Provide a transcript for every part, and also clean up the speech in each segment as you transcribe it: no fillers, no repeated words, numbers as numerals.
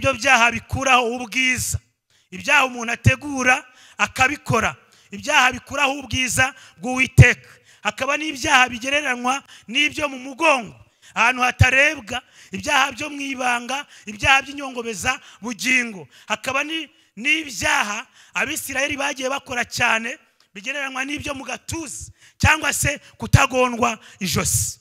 Ibyo byaha bikuraho ubwiza, ibyaha umuntu ategura akabikora, ibyaha bikuraho ubwiza bw'Uwiteka. Hakaba n'ibyaha bigereranywa n'ibyo mu mugongo, ahantu hatarebwa, ibyaha byo mu ibanga, ibyaha by'inyongobeza bugingo. Hakaba n'ibyaha Abisirayeli bagiye bakora cyane bigereranywa n'ibyo mu gatuza cyangwa se kutagondwa ijosi.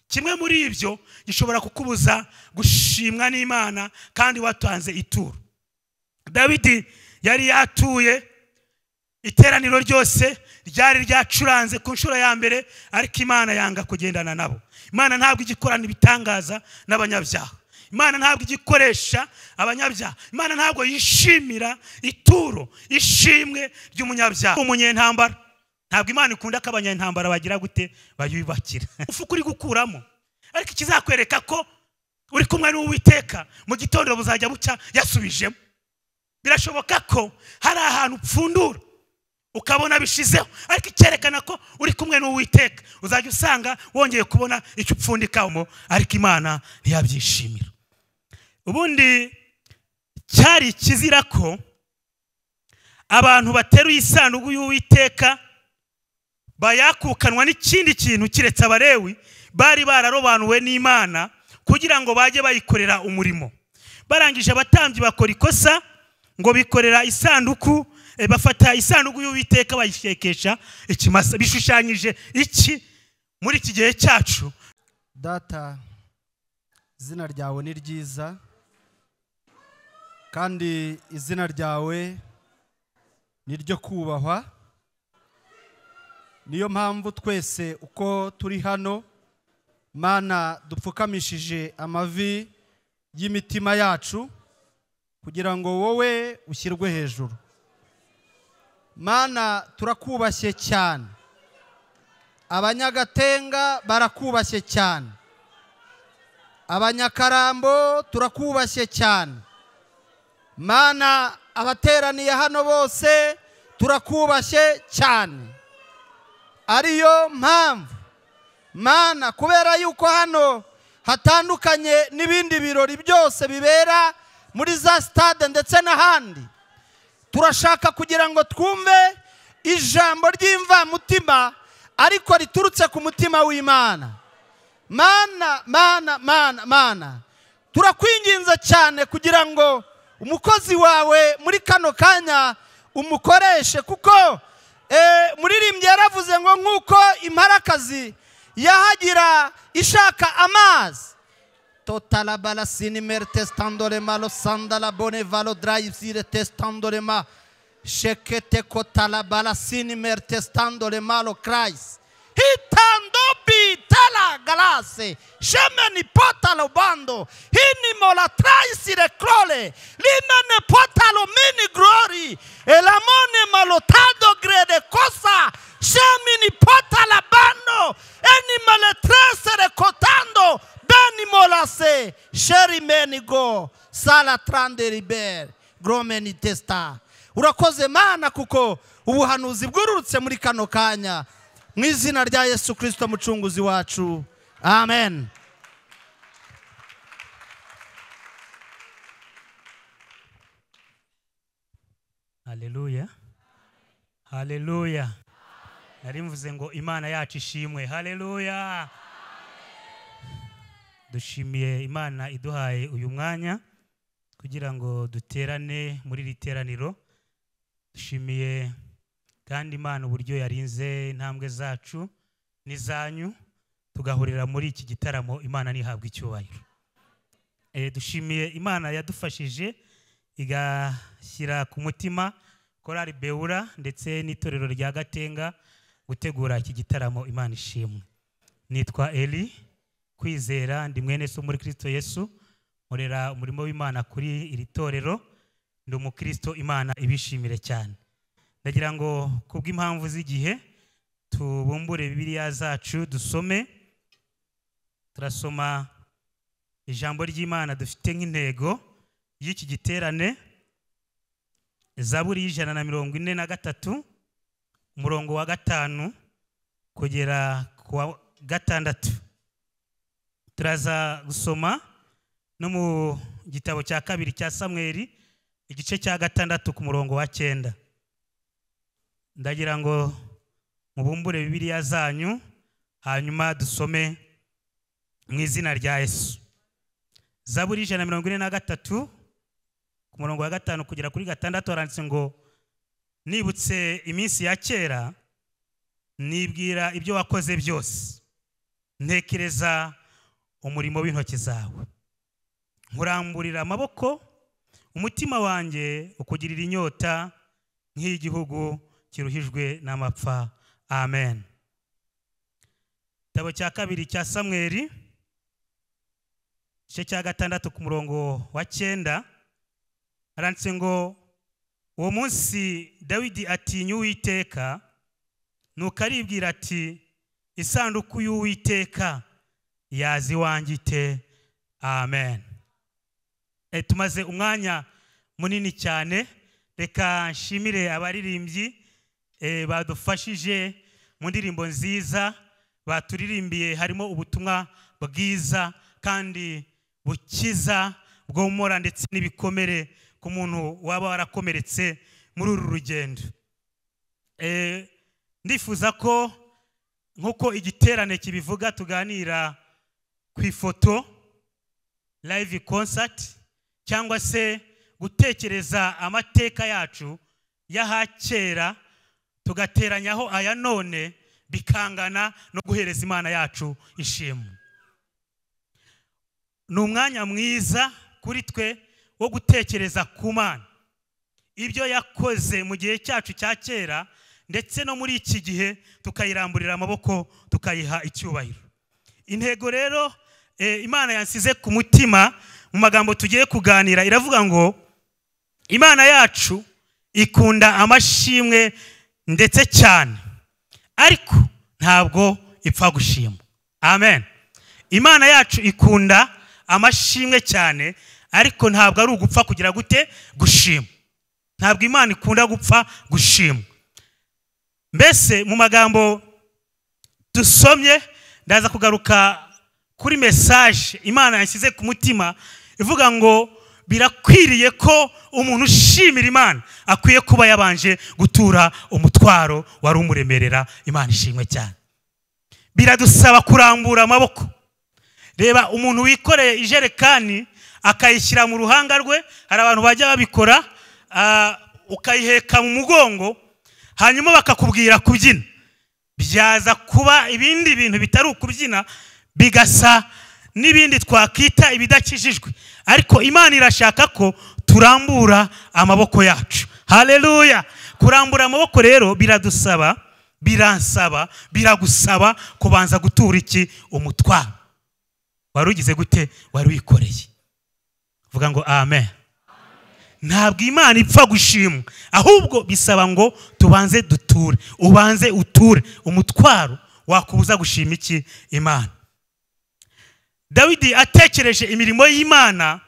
Kimwe muri ibyo gishobora kukubuza gushimwa n'Imana kandi watanze ituro. Dawidi yari yatuye, iteraniro ryose ryari ryacuranze ku nshuro ya mbere, ariko Imana yanga kugendana nabo. Imana ntabwo igikorana ibitangaza n'abanyabyaha. Imana ntabwo igikoresha abanyabyaha. Imana ntabwo yishimira ituro ishimwe ry'umunyabyaha. Umunyentambara ntabwo Imana ikunda ko abanyentambara bagira gute, bayubakira. Ufuka uri gukuramo, ariko ikizakwereka ko uri kumwe n'Uwiteka mu gitondo buzajya bucya yasubijemo. Birashoboka ko hari ahantu upfundura ukabona bishizeho, ariko icyerekana ko uri kumwe n'Uwiteka uzajya usanga wongeye kubona icyo upfundikamo, ariko Imana ntiyabyishimira. Ubundi cyari kizira ko abantu bateruye isanduku y'Uwiteka bayakukanwa n'ikindi kintu kiretse Abalewi bari bararobanuwe n'Imana kugira ngo bajye bayikorera umurimo. Barangije abatambyi bakora ikosa ngo bikorera isanduku, bafata isanduku y'Uwiteka bayishekesha ikimasa. Bishushanyije iki muri iki gihe cyacu? Data, izina ryawe ni ryiza, kandi izina ryawe ni ryo kubahwa. Niyo mpamvu twese uko turi hano, Mana, dupfukamishije amavi y'imitima yacu kugira ngo wowe ushyirwe hejuru. Mana, turakubashye cyane, Abanyagatenga barakubashye cyane, Abanyakarambo turakubashye cyane. Mana, abateraniye hano bose turakubashye cyane. Ariyo mpamvu Mana, kubera yuko hano hatandukanye n'ibindi birori byose bibera muri za stade ndetse n'ahandi, turashaka kugira ngo twumve ijambo ry'imvamutima ariko riturutse ku mutima w'Imana. Mana, Mana, Mana, Mana, turakwinginze cyane kugira ngo umukozi wawe muri kano kanya umukoreshe, kuko muririmbyi yaravuze ngo nk'uko imparakazi yahagira ishaka amazi, totala balasini mertestandole malo sandala bone valo drive testandole ma shekete kotala balasini mertestandole malo Christ hitandobi tala galase shemeni potalo bando hinimola traisire crole limene potalo mini glory elamone malotado grede kosa shemini potala bando enimale tresere kotando benimolase sherimenigo sala tranderiber gromeni testa. Urakoze Mana, kuko ubuhanuzi bwururutse muri kano kanya, mu izina rya Yesu Kristo mucunguzi wacu, amen. Haleluya, haleluya. Nari mvuze ngo Imana yacu ishimwe. Haleluya. Dushimiye Imana iduhaye uyu mwanya kugira ngo duterane muri iri teraniro. Dushimiye kandi Imana uburyo yarinze intambwe zacu n'izanyu tugahurira muri iki gitaramo. Imana nihabwa icyubahiro. Dushimiye Imana yadufashije igashyira ku mutima Korali Beura ndetse n'itorero rya Gatenga gutegura iki gitaramo. Imana ishimwe. Nitwa Eli Kwizera, ndi mwene so muri Kristo Yesu, nkorera umurimo w'Imana kuri iri torero, ndi umukristo. Imana ibishimire cyane. Ndagira ngo kubw'impamvu z'igihe tubumbure Bibiliya zacu dusome. Turasoma ijambo ry'Imana dufite nk'intego y'iki giterane, Zaburi y'143 umurongo wa 5 kugera ku wa 6. Turaza gusoma no mu gitabo cya kabiri cya Samweli, igice cya 6 ku murongo wa 9. Ndagira ngo mubumbure Bibiliya zanyu hanyuma dusome mu izina rya Yesu. Zaburi 143 ku murongo wa 5 kugera kuri 6 haranditse ngo: nibutse iminsi ya kera, nibwira ibyo wakoze byose, ntekereza umurimo w'intoki zawe, nkuramburira amaboko, umutima wanjye ukugirira inyota nk'igihugu kiruhijwe n'amapfa. Amen. Igitabo cya kabiri cya Samweli, igice cya 6 ku murongo wa 9 haranditse ngo: uwo munsi Dawidi atinya Uwiteka, nuko aribwira ati: isanduku y'Uwiteka yaza iwanjye ite? Amen. Tumaze umwanya munini cyane, reka nshimire abaririmbyi badufashije mu ndirimbo nziza baturirimbiye, harimo ubutumwa bwiza kandi bukiza bwomora ndetse n'ibikomere ku muntu waba warakomeretse muri uru rugendo. Ndifuza ko nkuko igiterane kibivuga tuganira ku ifoto live concert, cyangwa se gutekereza amateka yacu y'ahakera tugateranyaho aya none, bikangana no guhereza Imana yacu ishimwe. Ni umwanya mwiza kuri twe wo gutekereza ku Mana, ibyo yakoze mu gihe cyacu cya kera ndetse no muri iki gihe, tukayiramburira amaboko tukayiha icyubahiro. Intego rero Imana yansize ku mutima mu magambo tugiye kuganira iravuga ngo: Imana yacu ikunda amashimwe ndetse cyane, ariko ntabwo ipfa gushima. Amen. Imana yacu ikunda amashimwe cyane, ariko ntabwo ari ugupfa kugira gute gushima. Ntabwo Imana ikunda gupfa gushima. Mbese mu magambo dusomye ndaza kugaruka kuri message Imana yashyize ku mutima ivuga ngo birakwiriye ko umuntu ushimira Imana akwiye kuba yabanje gutura umutwaro wari umuremerera. Imana ishimwe cyane. Biradusaba kurambura amaboko. Reba umuntu wikoreye ijerekani akayishyira mu ruhanga rwe, hari abantu bajya babikora, ukayiheka mu mugongo hanyuma bakakubwira kubyina, byaza kuba ibindi bintu bitari ukubyina, bigasa n'ibindi twakita ibidakijijwe. Ariko Imana irashaka ko turambura amaboko yacu. Haleluya. Kurambura amaboko rero biradusaba, biransaba, biragusaba kubanza gutura iki? Umutwaro wari ugize gute? Wari wikoreye. Vuga ngo amen. Ntabwo Imana ipfa gushimwa, ahubwo bisaba ngo tubanze duture, ubanze uture umutwaro wakubuza gushima iki? Imana. Dawidi atekereje imirimo y'Imana,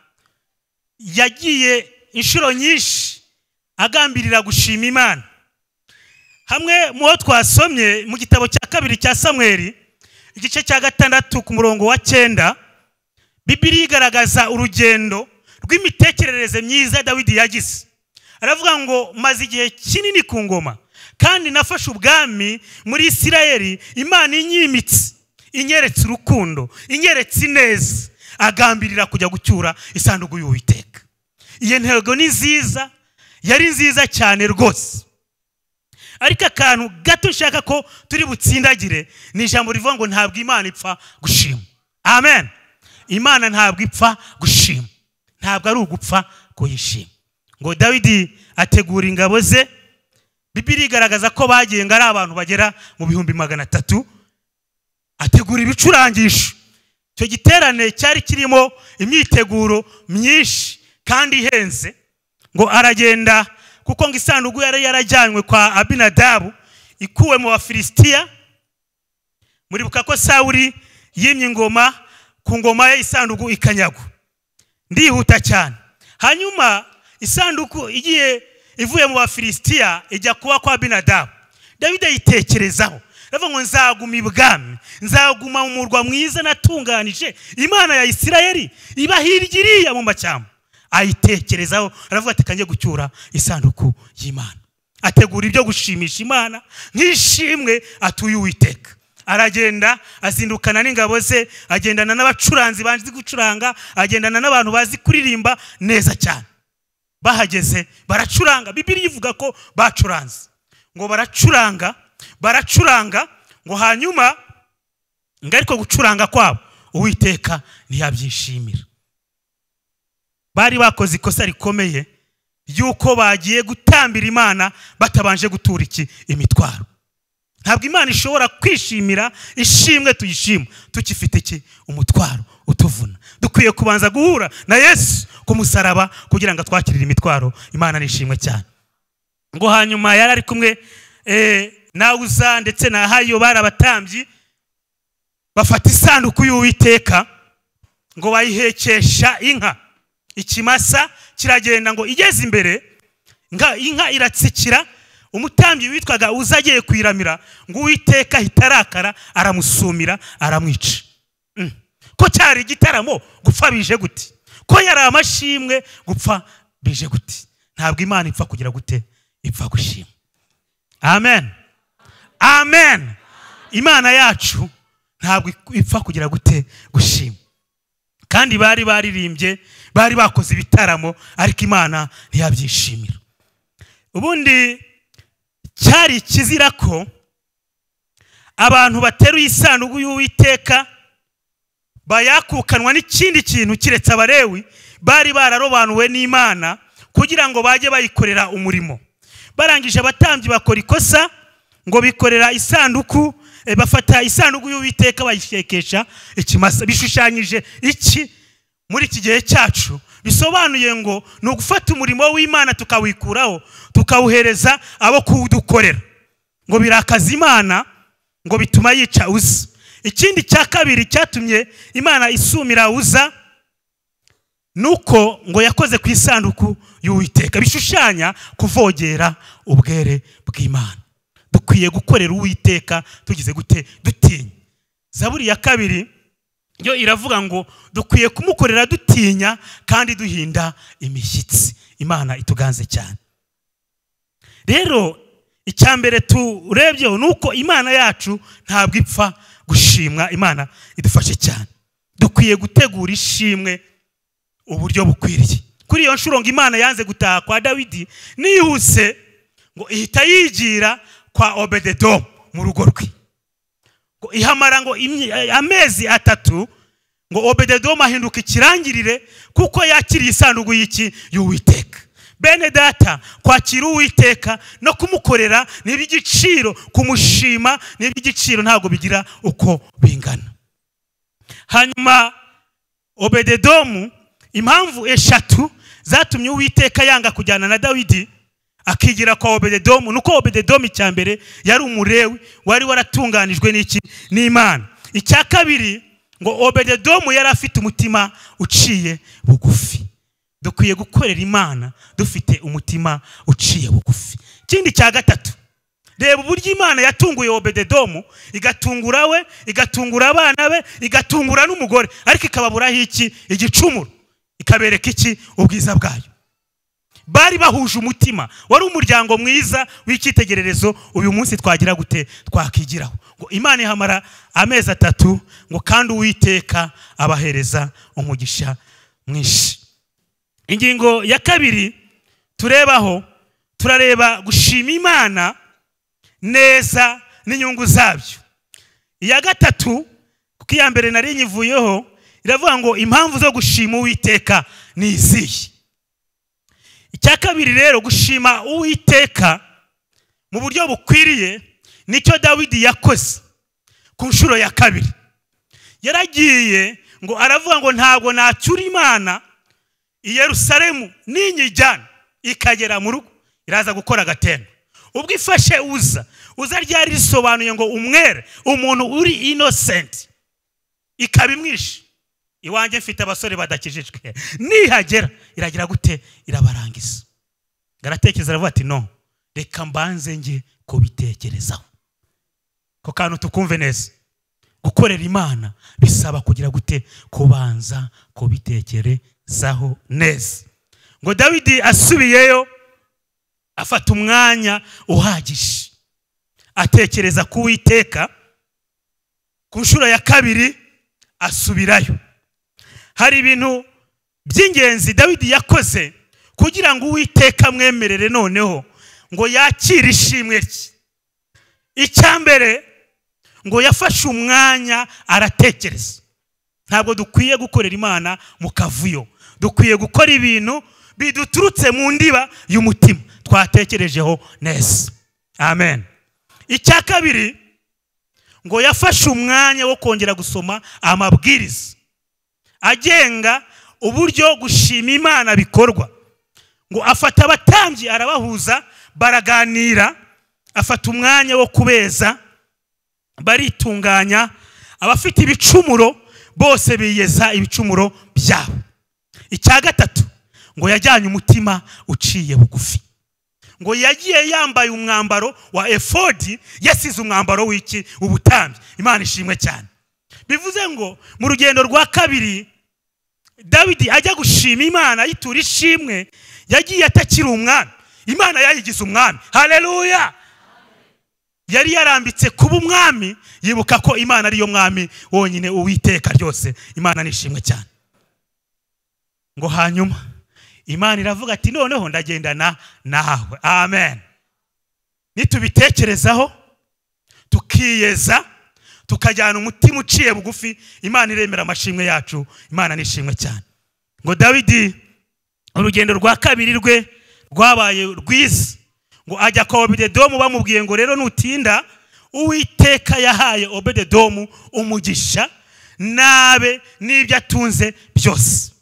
yagiye inshuro nyinshi agambirira gushima Imana. Hamwe mu ho twasomye mu gitabo cya kabiri cya Samweli, igice cya 6 ku murongo wa 9, Bibiliya igaragaza urugendo rw'imitekerereze myiza Dawidi yagize. Aravuga ngo: maze igihe kinini ku ngoma, kandi nafashe ubwami muri Isirayeli, Imana inyimitse, inyeretse urukundo, inyeretse ineza. Agambirira kujya gucyura isanduku y'Uwiteka. Iyo ntego ni nziza, yari nziza cyane rwose. Ariko akantu gato nshaka ko turi butsindagire ni ijambo rivuga ngo ntabwo Imana ipfa gushima. Amen. Imana ntabwo ipfa gushima, ntabwo ari ugupfa kuyishima. Ngo Dawidi ategura ingabo ze, Bibiliya igaragaza ko bagiye ngo ari abantu bagera mu 300,000, ategura ibicurangisho. Icyo giterane cyari kirimo imyiteguro myinshi kandi ihenze. Ngo aragenda, kuko ngo isanduku yari yarajyanywe kwa Abinadabu ikuwe mu Bafilisitiya. Muribuka ko Sawuli yimye ingoma, ku ngoma ye isanduku ikanyagwa. Ndihuta cyane. Hanyuma isanduku igiye ivuye mu Bafilisitiya ijya kuba kwa Abinadabu. Dawidi ayitekerezaho, aravuga ngo nzaguma ibwami, nzaguma mu murwa mwiza natunganije, Imana ya Isirayeli iba hirya iriya mu mashyamba. Ayitekerezaho aravuga ati kanjye gucyura isanduku y'Imana. Ategura ibyo gushimisha Imana nk'ishimwe atuye Uwiteka. Aragenda azindukana n'ingabo ze, agendana n'abacuranzi bazi gucuranga, agendana n'abantu bazi kuririmba neza cyane. Bahageze baracuranga. Bibiliya ivuga ko bacuranze, ngo baracuranga baracuranga, ngo hanyuma ngo ariko gucuranga kwabo Uwiteka ntiyabyishimira. Bari bakoze ikosa rikomeye yuko bagiye gutambira Imana batabanje gutura iki imitwaro. Ntabwo Imana ishobora kwishimira ishimwe tuyishima tukifite iki umutwaro utuvuna. Dukwiye kubanza guhura na Yesu ku musaraba kugira ngo atwakirire imitwaro. Imana nishimwe cyane. Ngo hanyuma yari ari kumwe na Uza ndetse na Ahayo, bari abatambyi, bafata isanduku y'Uwiteka ngo bayihekesha inka. Ikimasa kiragenda ngo igeze imbere inka iratsikira. Umutambyi witwaga Uza agiye kwiramira, ngo Uwiteka ahita aramusumira aramwica. Ko cyari igitaramo gupfa bije gute? Ko yari amashimwe gupfa bije gute? Ntabwo Imana ipfa kugira gute, ipfa gushima. Amen, amen. Imana yacu ntabwo ipfa kugira gute, gushima. Kandi bari baririmbye, bari bakoze ibitaramo, ariko Imana ntiyabyishimira. Ubundi cyari kizira ko abantu bateruye isanduku y'Uwiteka bayakukanwa n'ikindi kintu kiretse Abalewi bari bararobanuwe n'Imana kugira ngo bajye bayikorera umurimo. Barangije abatambyi bakora ikosa ngo bikorera isanduku, bafata isanduku y'Uwiteka bayishekesha ikimasa. Bishushanyije iki muri iki gihe cyacu? Bisobanuye ngo ni ugufata umurimo w'Imana tukawikuraho tukawuhereza abo kuwudukorera. Ngo birakaza Imana, ngo bituma yica Uza. Ikindi cya kabiri cyatumye Imana isumira Uza nuko ngo yakoze ku isanduku y'Uwiteka. Bishushanya kuvogera ubwere bw'Imana. Dukwiye gukorera Uwiteka tugize gute? Dutinya. Zaburi ya 2 yo iravuga ngo dukwiye kumukorera dutinya kandi duhinda imishyitsi. Imana ituganze cyane. Rero icyambere turebye nuko Imana yacu ntabwo ipfa gushimwa. Imana idufashe cyane. Dukwiye gutegura ishimwe uburyo bukwiriye. Kuri iyo nshuro ngo Imana yanze gutaha kwa Dawidi nihuse, ngo ihita yigira kwa Obededomu mu rugo rwe. Ngo ihamara ngo amezi 3, ngo Obededomu ahinduka ikirangirire kuko yakiriye isanduku y'iki y'Uwiteka. Bene data, kwakira Uwiteka no kumukorera ni iby'igiciro, kumushima ni iby'igiciro, ntabwo bigira uko bingana. Hanyuma Obededomu, impamvu 3 zatumye Uwiteka yanga kujyana na Dawidi akigira kwa Obededomu, nuko Obededomu icya mbere yari umurewi wari waratunganijwe n'iki n'Imana. Icya kabiri ngo Obededomu yari afite umutima uciye bugufi. Dukwiye gukorera Imana dufite umutima uciye bugufi. Ikindi cya gatatu, reba uburyo Imana yatunguye Obededomu, igatungura we, igatungura abana be, igatungura n'umugore, ariko ikababuraho iki igicumuro, ikabereka iki ubwiza bwayo. Bari bahuje umutima, wari umuryango mwiza w'icyitegererezo uyu munsi twagira gute twakigiraho. Ngo Imana ihamara amezi 3, ngo kandi Uwiteka abahereza umugisha mwinshi. Ingingo ya 2 turebaho, turareba gushima Imana neza n'inyungu zabyo. Iya 3, kuko iya mbere nari nyivuyeho, iravuga ngo impamvu zo gushima Uwiteka ni izihe. Icya kabiri rero, gushima Uwiteka mu buryo bukwiriye nicyo Dawidi yakoze ku nshuro ya 2. Yaragiye ngo aravuga ngo ntabwo nacyura Imana i Yerusalemu ninyijyana ikagera mu rugo iraza gukora agatendo. Ubwo ifashe Uza, Uza ryari risobanuye ngo umwere, umuntu uri innocent, ikabimwisha. Iwanjye mfite abasore badakijijwe, nihagera iragira gute? Irabarangiza. Ngaratekereza aravuga ati no, reka mbanze nge kubitekerezaho. Ko kantu tukumve neza. Gukorera Imana bisaba kugira gute? Kubanza kubitekerezaho neza. Ngo Dawidi asubiyeyo afata umwanya uhagije atekereza ku Uwiteka. Ku nshuro ya kabiri asubirayo. Hari ibintu by'ingenzi Dawidi yakoze kugira ngo Uwiteka amwemerere noneho ngo yakire ishimwe rye. Icya mbere, ngo yafashe umwanya aratekereza. Ntabwo dukwiye gukorera Imana mu kavuyo, dukwiye gukora ibintu biduturutse mu ndiba y'umutima twatekerejeho neza. Amen. Icya kabiri, ngo yafashe umwanya wo kongera gusoma amabwiriza agenga uburyo gushima Imana bikorwa. Ngo afata abatambyi arabahuza baraganira, afata umwanya wo kubeza baritunganya, abafite ibicumuro bose biyeza ibicumuro byabo. Icya gatatu, ngo yajyanye umutima uciye bugufi. Ngo yagiye yambaye umwambaro wa efodi, yasize umwambaro w'iki? Ubutambyi. Imana ishimwe cyane. Bivuze ngo mu rugendo rwa kabiri Dawidi ajya gushima Imana ayitura ishimwe, yagiye atakiri umwami, Imana yayigize umwami. Haleluya! Yari yarambitse kuba umwami, yibuka ko Imana ariyo mwami wonyine Uwiteka ryose. Imana nishimwe cyane. Ngo hanyuma Imana iravuga ati noneho ndagendana nawe. Amen. Nitubitekerezaho tukiyeza tukajyana umutima uciye bugufi, Imana iremera amashimwe yacu. Imana nishimwe cyane. Ngo Dawidi urugendo rwa kabiri rwe rwabaye rwiza. Ngo ajya kwa Obededomu, bamubwiye ngo rero nutinda Uwiteka yahaye Obededomu umugisha nabe n'ibyo atunze byose.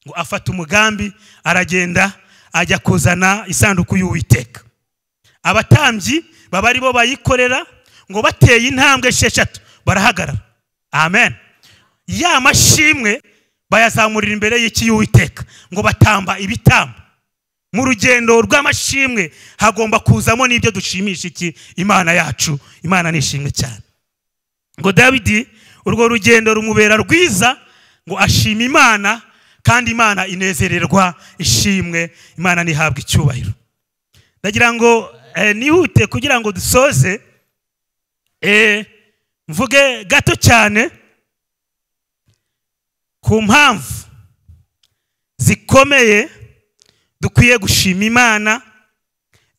Ngo afata umugambi aragenda ajya kuzana isanduku y'Uwiteka. Abatambyi baba ari bo bayikorera, ngo bateye intambwe 6 barahagarara. Amen. Ya mashimwe bayazamurira imbere y'iki y'Uwiteka, ngo batamba ibitambo. Mu rugendo rw'amashimwe hagomba kuzamo n'ibyo dushimisha iki Imana yacu. Imana nishimwe cyane. Ngo Dawidi urwo rugendo rumubera rwiza, ngo ashima Imana kandi Imana inezererwa ishimwe. Imana nihabwa icyubahiro. Ndagira ngo nihute kugira ngo dusoze, mvuge gato cyane ku mpamvu zikomeye dukwiye gushima Imana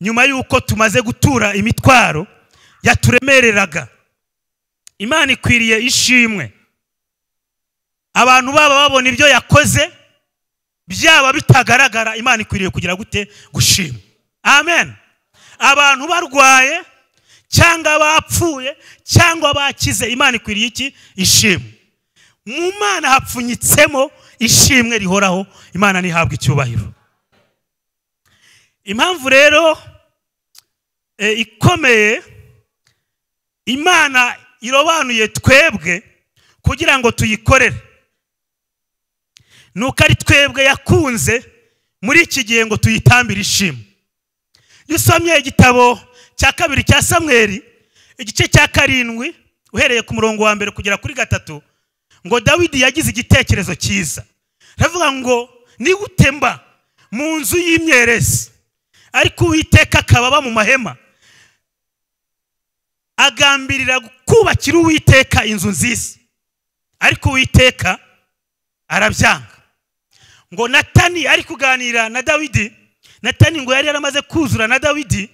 nyuma y'uko tumaze gutura imitwaro yaturemereraga. Imana ikwiriye ishimwe. Abantu baba babona ibyo yakoze byaba bitagaragara, Imana ikwiriye kugira gute? Gushima. Amen. Abantu barwaye cyangwa bapfuye cyangwa bakize, Imana ikwiriye iki? Ishimwe. Mu Mana hapfunyitsemo ishimwe rihoraho. Imana nihabwa icyubahiro. Impamvu rero ikomeye Imana irobanuye twebwe kugira ngo tuyikorere, nuko ari twebwe yakunze muri iki gihe ngo tuyitambire ishimwe. Iyo usomye igitabo cya kabiri cya Samweli igice cya 7 uhereye ku murongo wa 1 kugera kuri 3, ngo Dawidi yagize igitekerezo cyiza. Aravuga ngo ni mba mu nzu y'imyerezi, ariko Uwiteka akaba mu mahema. Agambirira kubakira Uwiteka inzu nziza, ariko Uwiteka arabyanga. Ngo Natani ari kuganira na Dawidi, Natani ngo yari yaramaze kuzura na Dawidi,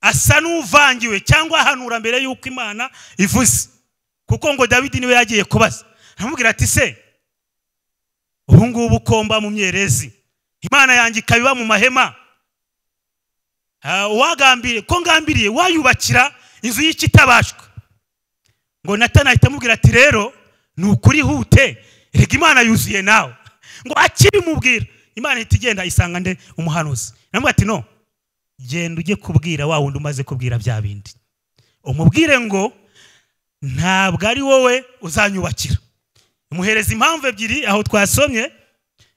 asa n'uvangiwe cyangwa ahanura mbere y'uko Imana ivuze, kuko ngo Dawidi niwe yagiye kubaza. Aramubwira ati se ubu ngubu komba mu myerezi, Imana yanjye ikabiba mu mahema, wagambiriye ko ngambiriye wayubakira inzu y'ikitabashwa. Ngo Natani ahita amubwira ati rero ni ukuri hute, rega Imana yuzuye nawe. Ngo akibimubwira, Imana ihita igenda isanga nde? Umuhanuzi. Namubwira ati no, genda ujye kubwira wa wundi umaze kubwira bya bindi, umubwire ngo ntabwo ari wowe uzanyubakira. Imuhereza impamvu ebyiri aho twasomye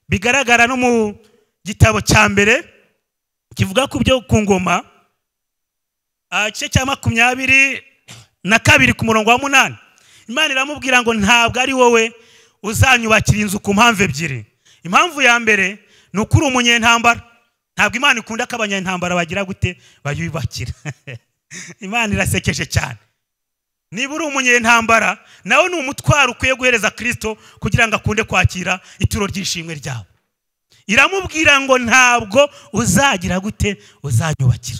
bigaragara no mu gitabo cya mbere kivuga ku byo ku ngoma, igice cya 22 ku murongo wa 8. Imana iramubwira ngo ntabwo ari wowe uzanyubakira inzu ku mpamvu ebyiri. Impamvu ya mbere Ni ukuri umunyentambara. Ntabwo Imana ikunda ko abanyentambara bagira gute bayubakira. Imana irasekeje cyane. Niba uri umunyentambara nawe ni umutwaro ukwiye guhereza Kristo kugira ngo akunde kwakira ituro ry'ishimwe ryawe. Iramubwira ngo ntabwo uzagira gute uzanyubakira.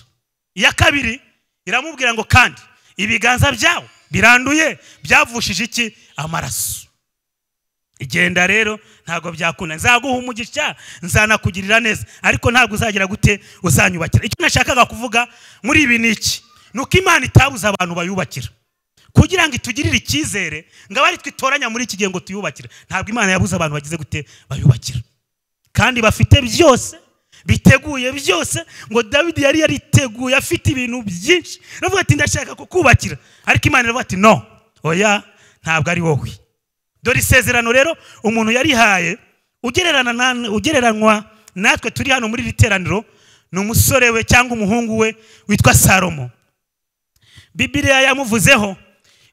Iya kabiri iramubwira ngo kandi ibiganza byawe biranduye byavushije iki? Amaraso. Igenda rero ntabwo byakunda, nzaguha umugisha, nzanakugirira neza, ariko ntabwo uzagira gute uzanyubakira. Icyo nashakaga kuvuga muri ibi ni iki? Nuko Imana itabuza abantu bayubakira kugira ngo itugirire icyizere ngo abari twitoranya muri iki gihe ngo tuyubakire. Ntabwo Imana yabuze abantu bagize gute bayubakira, kandi bafite byose biteguye byose. Ngo Dawidi yari yariteguye afite ibintu byinshi, aravuga ati ndashaka kukubakira, ariko Imana iravuga ati no, oya, ntabwo ari wowe. Dore isezerano rero umuntu yarihaye ugereranywa natwe turi hano muri iri teraniro, ni umusore we cyangwa umuhungu we witwa Salomo. Bibiliya yamuvuzeho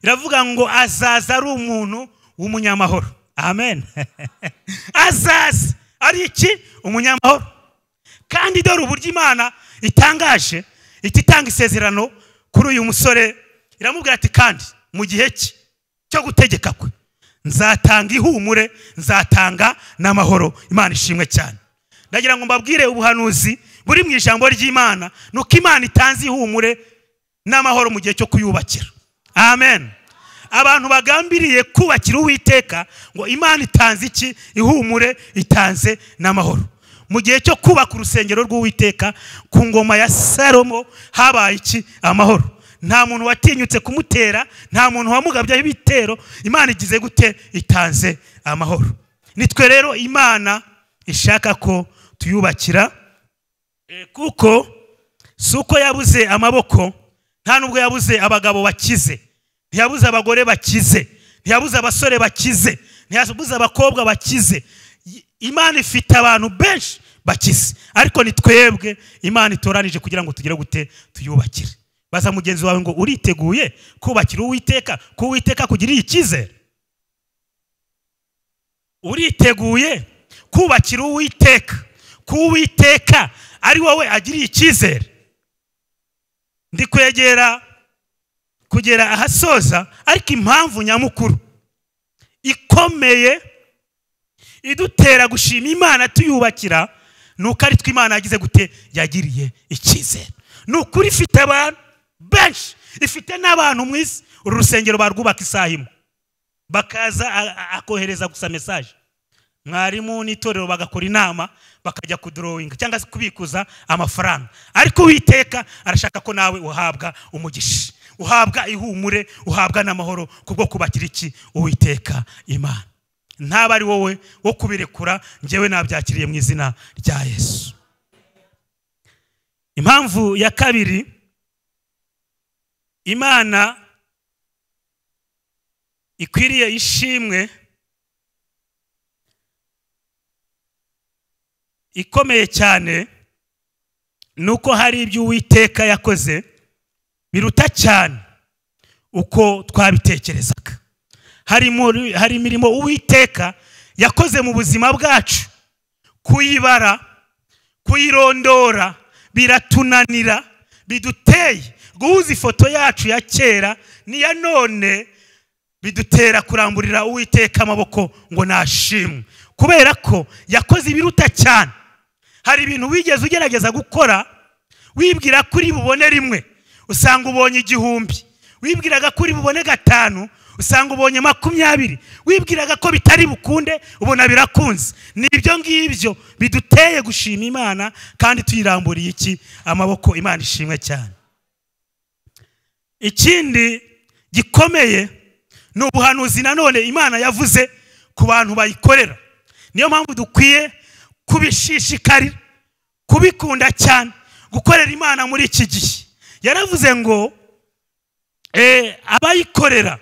iravuga ngo azaza ari umuntu w'umunyamahoro. Amen. Azaza ari iki? Umunyamahoro. Kandi dore uburyo Imana itangaje, ititanga isezerano kuri uyu musore, iramubwira ati kandi mu gihe cye cyo gutegeka kwe nzatanga ihumure, nzatanga n'amahoro. Imana ishimwe cyane. Ndagira ngo mbabwire ubuhanuzi buri mu ijambo ry'Imana, nuko Imana itanze ihumure n'amahoro mu gihe cyo kuyubakira. Amen. Abantu bagambiriye kubakira Uwiteka ngo Imana itanze iki? Ihumure, itanze n'amahoro. Mu gihe cyo kubaka urusengero rw'Uwiteka ku ngoma ya Salomo habaye iki? Amahoro. Nta muntu watinyutse kumutera, nta muntu wamugabyeho ibitero. Imana igize gute? Itanze amahoro. Nitwe rero Imana ishaka ko tuyubakira, kuko si uko yabuze amaboko, nta nubwo yabuze abagabo bakize, ntiyabuze abagore bakize, ntiyabuze abasore bakize, ntiyabuze abakobwa bakize. Imana ifite abantu benshi bakize, ariko ni twebwe Imana itoranije kugira ngo tugere gute tuyubakire. Baza mugenzi wawe ngo uriteguye kubakira Uwiteka, ko Uwiteka kugiriye icyizere? Uriteguye kubakira Uwiteka, ko Uwiteka ari wowe agiriye icyizere? Ndi kwegera kugera ahasoza, ariko impamvu nyamukuru ikomeye idutera gushima Imana tuyubakira nuko ari twe Imana yagize gute yagiriye icyizere. Nukuri ifite abantu benshi, ifite n'abantu mu isi. Uru rusengero barwubaka isaha imwe, bakaza akohereza gusa message, mwarimu n'itorero bagakora inama, bakajya kudrawinga cyangwa se kubikuza amafaranga. Ariko Uwiteka arashaka ko nawe uhabwa umugisha, uhabwa ihumure, uhabwa n'amahoro kubwo kubakira iki? Uwiteka Imana. Ntaba ari wowe wo kubirekura, njyewe nabyakiriye mu izina rya Yesu. Impamvu ya kabiri Imana ikwiriye ishimwe ikomeye cyane, nuko hari ibyo Uwiteka yakoze biruta cyane uko twabitekerezaga. Hari imirimo Uwiteka yakoze mu buzima bwacu, kuyibara, kuyirondora biratunanira, biduteye guhuza ifoto yacu ya kera n'iya none, bidutera kuramburira Uwiteka amaboko ngo nashimwe, kubera ko yakoze ibiruta cyane. Hari ibintu wigeze ugerageza gukora wibwira kuri bubone rimwe, usanga ubonye 1000, wibwiraga kuri bubone 5, usanga ubonye 20, wibwiraga ko bitari bukunde ubona birakunze. Nibyo ngibyo biduteye gushima Imana kandi tuyiramburiye iki? Amaboko. Imana ishimwe cyane. Ikindi gikomeye ni ubuhanuzi nanone Imana yavuze ku bantu bayikorera. Niyo mpamvu dukwiye kubishishikarira, kubikunda cyane, gukorera Imana muri iki gihe. Yaravuze ngo abayikorera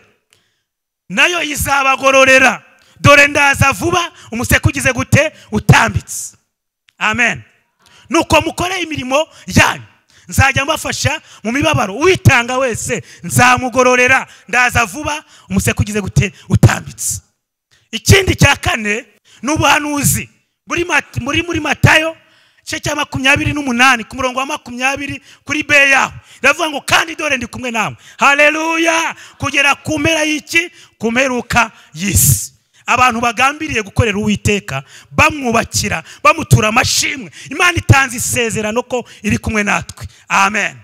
nayo izabagororera, dore ndaza vuba, umuseke ugize gute? Utambitse. Amen. Nuko mukore imirimo yanyu, nzajya mbafasha mu mibabaro, uwitanga wese nzamugororera, ndaza vuba, umuseke ugize gute? Utambitse. Ikindi cya kane ni ubuhanuzi Muri Matayo igice cya 28 ku murongo wa 20 kuri B yaho iravuga ngo kandi dore ndi kumwe namwe, haleluya, kugera ku mpera y'iki, ku mperuka y'isi. Abantu bagambiriye gukorera Uwiteka, bamwubakira, bamutura amashimwe, Imana itanze isezerano ko iri kumwe natwe. Amen.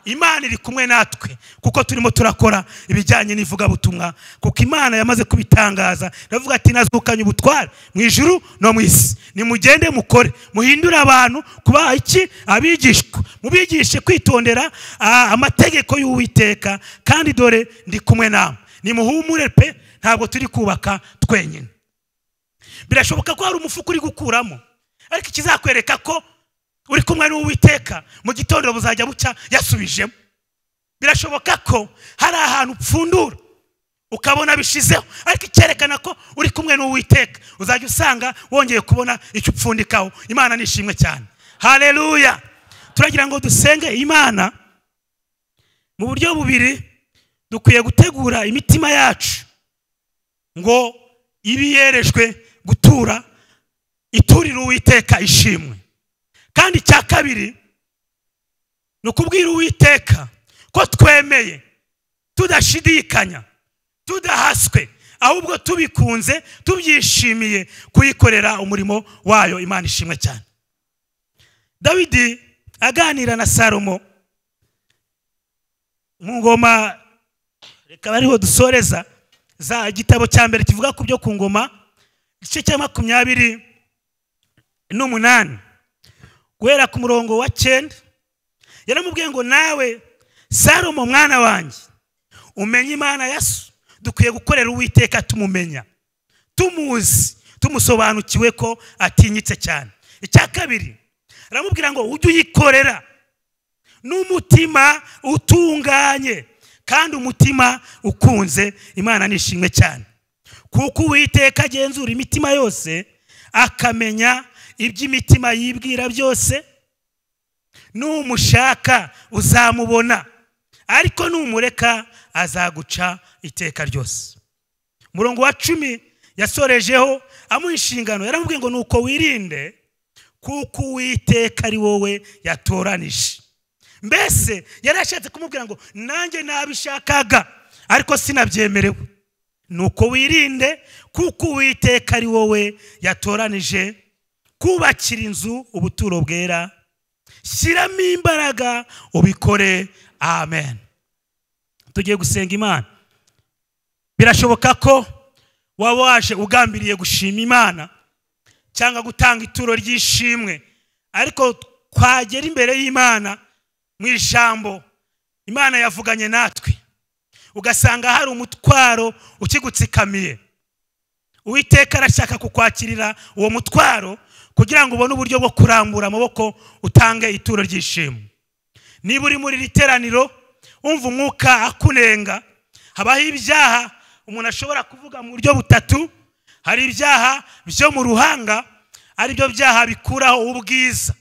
Imana iri kumwe natwe kuko turimo turakora ibijyanye n'ivugabutumwa, kuko Imana yamaze kubitangaza. Ndavuga ati nazukanye ubutware mu ijuru no mu isi, nimugende mukore, muhindure abantu kuba iki, abigishwa, mubigishe kwitondera amategeko y'Uwiteka, kandi dore ndi kumwe namwe. Nimuhumure pe, ntabwo turi kubaka twenyine. Birashoboka ko hari umufuka uri gukuramo, ariko ikizakwereka ko uri kumwe n'Uwiteka mu gitondo buzajya bucya yasubijemo. Birashoboka ko hari ahantu upfundura ukabona bishizeho, ariko icyerekana ko uri kumwe n'Uwiteka uzajya usanga wongeye kubona icyo upfundikaho. Imana nishimwe cyane, haleluya. Turagira ngo dusenge Imana mu buryo bubiri. Dukwiye gutegura imitima yacu ngo ibe yerejwe gutura iturira Uwiteka ishimwe. Kandi icya kabiri ni ukubwira Uwiteka ko twemeye tudashidikanya, tudahaswe, ahubwo tubikunze, tubyishimiye kuyikorera umurimo wayo. Imana ishimwe cyane. Dawidi aganira na Salomo mu ngoma, reka bariho dusoreza, za igitabo cya mbere kivuga ku byo ku ngoma, igice cya 28 guhera ku murongo wa 9, yaramubwiye ngo nawe Salomo mwana wanjye umenye Imana ya so. Dukwiye gukorera Uwiteka tumumenya, tumuzi, tumusobanukiwe ko atinyitse cyane. Icya kabiri aramubwira ngo ujye uyikorera n'umutima utunganye kandi umutima ukunze. Imana nishimwe cyane, kuko Uwiteka agenzura imitima yose, akamenya iby'imitima yibwira byose. Numushaka uzamubona, ariko numureka azaguca iteka ryose. Umurongo wa 10 yasorejeho amuha inshingano, yaramubwiye ngo nuko wirinde, kuko Uwiteka ari wowe yatoranije. Mbese yarashatse kumubwira ngo nanjye nabishakaga ariko sinabyemerewe. Nuko wirinde, kuko Uwiteka ari wowe yatoranije kubakira inzu ubuturo bwera, shyiramo imbaraga ubikore. Amen. Tugiye gusenga Imana. Birashoboka ko waba waje ugambiriye gushima Imana cyangwa gutanga ituro ry'ishimwe, ariko twagera imbere y'Imana mu ijambo Imana yavuganye natwe, ugasanga hari umutwaro ukigutsikamiye. Uwiteka arashaka kukwakirira uwo mutwaro kugira ngo ubone uburyo bwo kurambura amaboko utange ituro ry'ishimwe. Niba uri muri iri teraniro umva umwuka akunenga, habaho ibyaha umuntu ashobora kuvuga mu buryo butatu. Hari ibyaha byo mu ruhanga, aribyo byaha bikuraho ubwiza,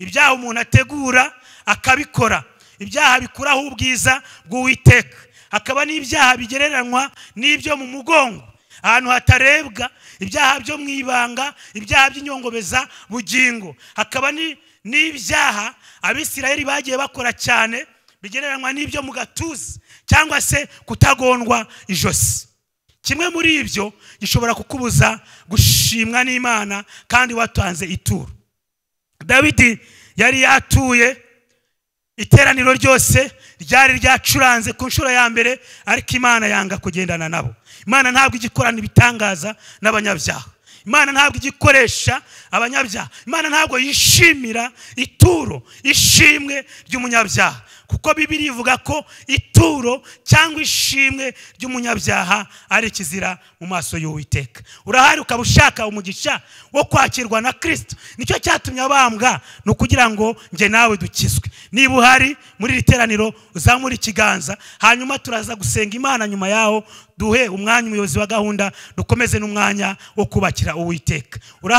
ibyaha umuntu ategura akabikora, ibyaha bikuraho ubwiza bw'Uwiteka. Hakaba n'ibyaha bigereranywa n'ibyo mu mugongo, ahantu hatarebwa, ibyaha byo mu ibanga, ibyaha by'inyongobeza bugingo. Hakaba n'ibyaha Abisirayeli bagiye bakora cyane bigereranywa n'ibyo mu gatuza cyangwa se kutagondwa ijosi. Kimwe muri ibyo gishobora kukubuza gushimwa n'Imana kandi watanze ituro. Dawidi yari yatuye, iteraniro ryose ryari ryacuranze ku nshuro ya mbere, ariko Imana yanga kugendana nabo. Imana ntabwo igikorana ibitangaza n'abanyabyaha. Imana ntabwo igikoresha abanyabyaha. Imana ntabwo yishimira ituro ishimwe ry'umunyabyaha, kuko Bibiliya ivuga ko ituro cyangwa ishimwe ry'umunyabyaha ari ikizira mu maso y'Uwiteka. Urahari ukaba ushaka umugisha wo kwakirwa na Kristo, nicyo cyatumye abambwa, ni ukugira ngo njye nawe dukizwe. Niba uhari muri iri teraniro uzamure ikiganza, hanyuma turaza gusenga Imana. Nyuma yaho duhe umwanya umuyobozi wa gahunda, dukomeze n'umwanya wo kubakira Uwiteka.